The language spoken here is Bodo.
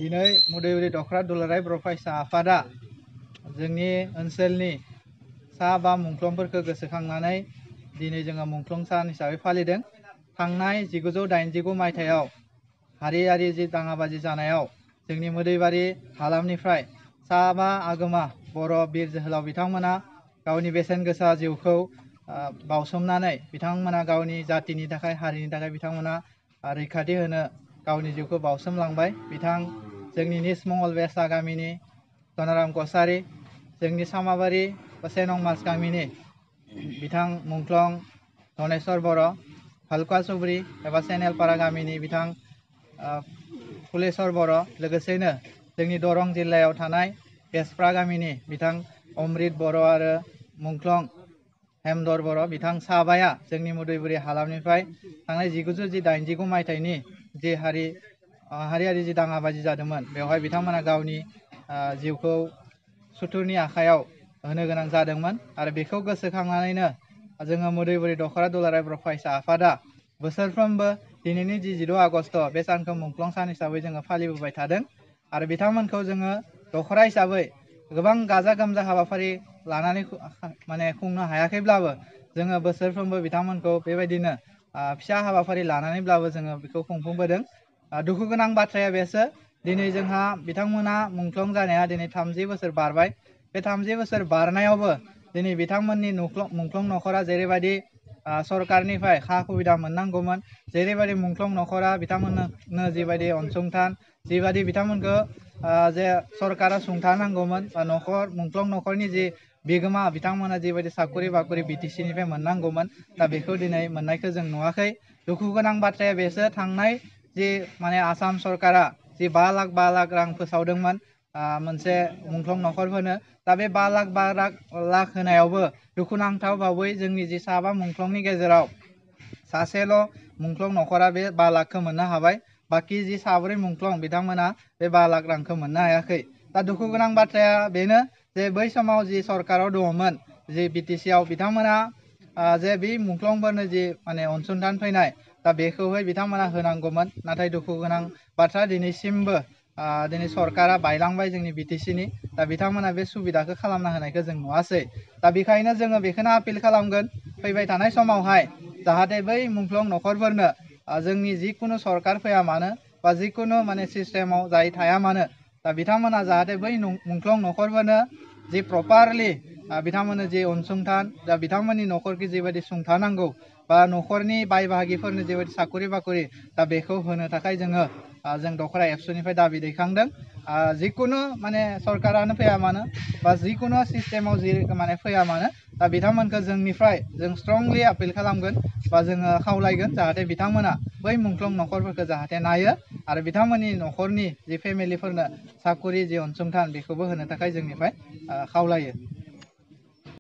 दिनै मुदैबुरि दखरा दुलाराय बर' फरायसा आफादा जोंनि ओनसोलनि सा बा मुंख्लंफोरखौ गोसोखांनानै दिनै जोङो मुंख्लं सान हिसाबै फालिदों। थांनाय 1989 मायथाइयाव हारियारि जि दाङाबाजि जानायाव जोंनि मुदैबारि हालामनिफ्राय सा बा आगोमा बर' बिर जोहोलाव बिथांमोना गावनि बेसेन गोसा जिउखौ बावसोमनानै बिथांमोना गावनि जातिनि थाखाय हारिनि थाखाय बिथांमोना रैखाथि होनो गावनि जिउखौ बावसोमलांबाय। बिथां जोंनि निस मंगलबेसा गामिनि धनाराम कसारी, जोंनि सामाबारि सेनं मास गामिनि बिथां मुंख्लं धनेस्वर बर', भालुका सुब्रि एबा सेनेलपारा गामिनि बिथां फुलेस्वर बर', लोगोसेनो जोंनि दरं जिल्लायाव थानाय बेसफ्रा गामिनि बिथां अमृत बर' आरो मुंख्लं हेमदर बर', बिथां साबाया जोंनि मुदैबुरि हालामनिफ्राय थांनाय 1989 मायथाइनि जि हारियारि जि दाङाबाजि जादोंमोन बेवहाय बिथांमोना गावनि जिउखौ सुथुरनि आखायाव होनो गोनां जादोंमोन। आरो बेखौ गोसोखांनानैनो जोङो मुदैबुरि दखरा दुलाराय बर' फरायसा आफादा बोसोरफ्रोमबो दिनैनि जि 16 आगस्ट बे सानखौ मुंख्लं सान हिसाबै जोङो फालिबोबाय थादों। आरो बिथांमोनखौ जोङो दखरा हिसाबै गोबां गाजा गोमजा हाबाफारि लानानै माने खुंनो हायाखैब्लाबो जोङो बोसोरफ्रोमबो बिथांमोनखौ बेबायदिनो फिसा हाबाफारि लानानैब्लाबो जोङो बेखौ खुंफुंबोदों। दुखु गोनां बाथ्राया बेसो, दिनै जोंहा बिथांमोना मुंख्लं जानाया दिनै 30 बोसोर बारबाय। बे 30 बोसोर बारनायावबो दिनै बिथांमोननि मुंख्लं नखरा जेरैबायदि सरकारनिफ्राय सुबिदा मोननांगौमोन, जेरैबायदि मुंख्लं नखरा बिथांमोननो जिबायदि अनसुंथान जिबायदि बिथांमोनखौ जे सरकारा सुंथानांगौमोन बा मुंख्लं नखरनि जि बिगोमा बिथांमोना जिबायदि साखरि बाखरि BTC निफ्राय मोननांगौमोन, दा बेखौ दिनै मोननायखौ जों नुवाखै। दुखु गोनां बाथ्राया बेसो, थांनाय जि माने आसाम सरकारा जि 5 लाख रां फोसावदोंमोन मोनसे मुंख्लं नखरफोरनो, दा बे 5 लाख होनायावबो दुखुनांथाव बावै जोंनि जि साबा मुंख्लंनि गेजेराव सासेल' मुंख्लं नखरा बे 5 लाखखौ मोननो हाबाय। बाखि जि 4 मुंख्लं बिथांमोना बे 5 लाख रांखौ मोननो हायाखै। दा दुखु गोनां बाथ्राया बेनो जे बै समाव जि सरकाराव दङमोन जि BTC आव बिथांमोना जे बे मुंख्लंफोरनो जि माने अनसुंथान फैनाय दा बेखौहाय बिथांमोना होनांगौमोन। नाथाय दुखु गोनां बाथ्रा दिनैसिमबो दिनै सरकारा बायलांबाय जोंनि BTC नि, दा बिथांमोना बे सुबिदाखौ खालामना होनायखौ जों नुवासै। दा बेखायनो जोङो बेखौनो आपिल खालामगोन फैबाय थानाय समावहाय जाहाथे बै मुंख्लं नखरफोरनो जोंनि जिखुनु सरकार फैया मानो बा जिखुनु माने सिस्टेमाव जाय थाया मानो, दा बिथांमोना जाहाथे बै मुंख्लं नखरफोरनो जि प्रपारलि बिथांमोननो जि अनसुंथान दा बिथांमोननि नखरखौ जिबायदि सुंथानांगौ बा नखरनि बाय बाहागिफोरनो जिबायदि साखरि बाखरि दा बेखौ होनो थाखाय जों दखरा एबसुनिफ्राय दाबि दैखांदों। जिखुनु माने सरकारानो फैया मानो बा जिखुनु सिस्टेमाव जि माने फैया मानो, दा बिथांमोनखौ जोंनिफ्राय जों स्ट्रंलि आपिल खालामगोन बा जोङो खावलायगोन जाहाथे बिथांमोना बै मुंख्लं नखरफोरखौ जाहाथे नायो आरो बिथांमोननि नखरनि जि फेमिलिफोरनो साखरि जि अनसुंथान बेखौबो होनो थाखाय जोंनिफ्राय खावलायो।